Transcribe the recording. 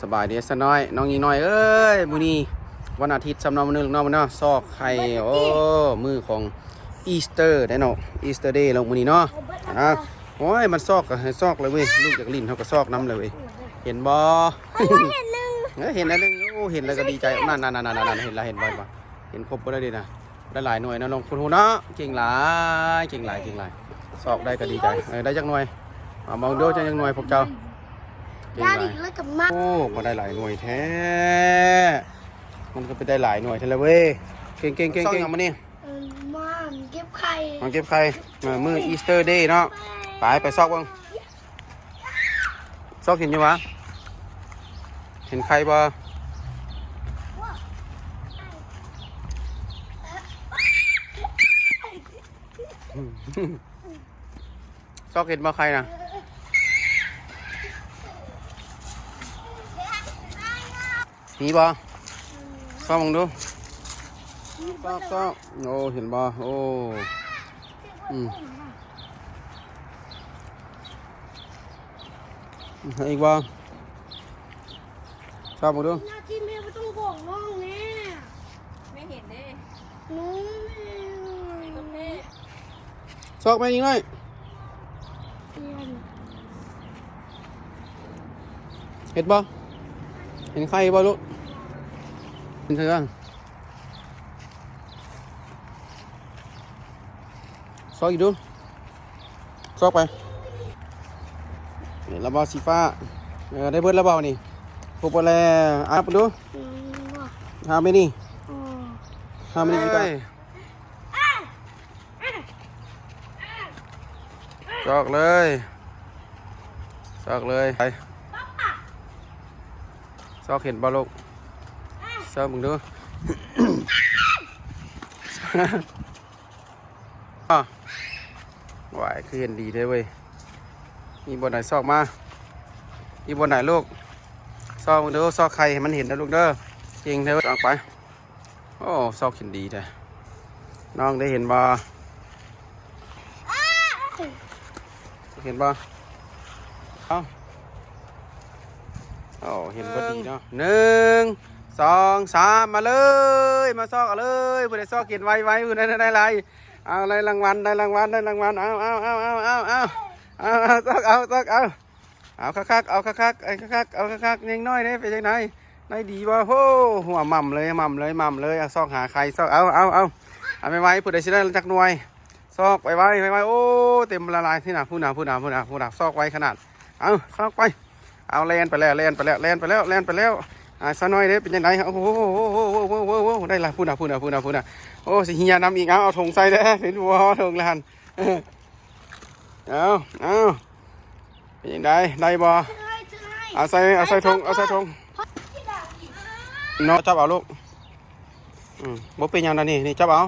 ສະບາຍດີຊະນ້ອຍ ນ້ອງຍິງນ້ອຍເອີຍ ມື້ນີ້ວັນອາທິດຊຳເນາະ ມື້ໜຶ່ງເນາະ ມື້ເນາະ ຊອກໄຂ່. ໂອ້ ມື້ຂອງອີສເຕີໄດ໋ເນາະ ອີສເຕີເດເນາະ ມື້ນີ້ເນາະ. ອ່າ ໂອ້ຍ ມັນຊອກກໍໃຫ້ຊອກເລີຍເວີຍ ລູກຢາກຫຼິ້ນເຮົາກໍຊອກນຳເລີຍເວີຍ. ເຫັນບໍ່? ເຫັນໜຶ່ງ ເອີ ເຫັນອັນໜຶ່ງ. ໂອ້ ເຫັນແລ້ວກໍດີໃຈ ນັ້ນໆໆໆ ເຫັນແລ້ວ ເຫັນບໍ່? ເຫັນຄົບບໍ່ໄດ້ເດນະ. ໄດ້ຫຼາຍໜ່ວຍເນາະ ນ້ອງພຸ້ນເນາະ. ເກັ່ງຫຼາຍ ເກັ່ງຫຼາຍ ເກັ່ງຫຼາຍ. ຊອກໄດ້ກໍດີໃຈ. ເອີ ໄດ້ຈັກໜ່ວຍ? ເອົາມາເບິ່ງດູ ຈັກໜ່ວຍພວກເຈົ້າ. ເກັ່ງຫຼາຍ. ໂອ້ ມາໄດ້ຫຼາຍໜ່ວຍແທ້. ມັນກໍໄປໄດ້ຫຼາຍໜ່ວຍແທ້ລະເວີຍ. ເກັ່ງໆໆໆ. ຊອກຫຍັງມື້ນີ້? ເອີ ມາເກັບໄຂ່ ມາເກັບໄຂ່. ເອີ ມື້ອີສເຕີເດເນາະ. ໄປ ໄປຊອກເບິ່ງ. ຊອກເຫັນຢູ່ຫວາ? ເຫັນໄຂ່ບໍ່? ຊອກເຫັນບໍ່ໄຂ່ນະ? ມີບໍ່? ຊອກເບິ່ງດູ. ຊອກ ຊອກ. ໂອ້ ເຫັນບໍ່? ໂອ້ ອືມ. ເຫັນອີກບໍ່? ຊອກເບິ່ງດູ. ໜ້າທີ່ແມ່ບໍ່ຕ້ອງບອກນ້ອງແນ່. ແມ່ເຫັນເດ້ ນ້ອງແມ່ ແມ່ກໍແມ່. ຊອກໄປອີກໜ້ອຍ. ເຫັນບໍ່? ເຫັນໄຂ່ບໍ່ລູກ? ເຫັນເທື່ອ. ຊອກອີກດູ. ຊອກໄປ. ນີ້ລະບໍ່ ສີຟ້າ. ເອີ ໄດ້ເບິດລະບໍ່ນີ້? ຄົບເບິດແລ້ວ. ນັບເບິ່ງດູ. ອືມ How many? ອືມ How many you got? ຊອກເລີຍ ຊອກເລີຍ. ໄປ ຊອກເຫັນບໍ່ລູກ? ຊອກເບິ່ງດູ. ອ້າ ຫວາຍ ຄືເຫັນດີແທ້ເວີຍ. ມີບ່ອນໃດ? ຊອກມາ. ມີບ່ອນໃດລູກ? ຊອກເບິ່ງດູ ຊອກໄຂ່ໃຫ້ມັນເຫັນເດີລູກເດີ. ເກັ່ງແທ້ເວີຍ. ຊອກໄປ. ໂອ້ ຊອກເຫັນດີແທ້. ນ້ອງໄດ້ເຫັນບໍ່? ເຫັນບໍ່? ເອົາ ໂອ້ ເຫັນພໍດີເນາະ. ໜຶ່ງ ສອງ ສາມ ມາເລີຍ ມາຊອກເອົາເລີຍ. ຜູ້ໃດຊອກເຫັນໄວໆ ຜູ້ນັ້ນໄດ້ຫຼາຍ. ເອົາ ໄດ້ລາງວັນ ໄດ້ລາງວັນ ໄດ້ລາງວັນ. ເອົາ ເອົາ ເອົາ ເອົາ ຊອກເອົາ ຊອກເອົາ. ເອົາຄັກໆ ເອົາຄັກໆ ເອົາຄັກໆ ເອົາຄັກໆ. ຍັງນ້ອຍເດ້ ເປັນຈັ່ງໃດ? ໄດ້ດີບໍ່? ໂອ້ ຫົວໝ່ຳເລີຍ ໝ່ຳເລີຍ ໝ່ຳເລີຍ. ເອົາ ຊອກຫາໄຂ່ ຊອກ ເອົາ ເອົາ ເອົາ ເອົາໄປໄວ. ຜູ້ໃດຊິໄດ້ຈັກໜ່ວຍ? ຊອກໄວໆ ໄວໆ. ໂອ້ ເຕັມລະລາຍ. ພຸ້ນນະ ພຸ້ນນະ ພຸ້ນນະ ພຸ້ນນະ ຊອກໄວຂະໜາດ. ເອົາ ຊອກໄປ. ເອົາ ແລ່ນໄປແລ້ວ ແລ່ນໄປແລ້ວ ແລ່ນໄປແລ້ວ ແລ່ນໄປແລ້ວ. ອ່າ ສາວນ້ອຍເດ້ ເປັນຈັ່ງໃດ? ໂອ້ໂຫ ໄດ້ລະ. ພຸ້ນນະ ພຸ້ນນະ ພຸ້ນນະ ພຸ້ນນະ. ໂອ້ ຊິເຫຍນ້ຳອີກ. ເອົາ ເອົາຖົງໃສ່ເດ້. ເຫັນບໍ່ຖົງລະຫັ້ນ? ເອົາ ເອົາ ເປັນຈັ່ງໃດ? ໄດ້ບໍ່? ເອົາໃສ່ ເອົາໃສ່ຖົງ ເອົາໃສ່ຖົງເນາະ. ຈັບເອົາລູກ. ອືມ ບໍ່ເປັນຫຍັງດອກນີ້ ນີ້ ຈັບເອົາ.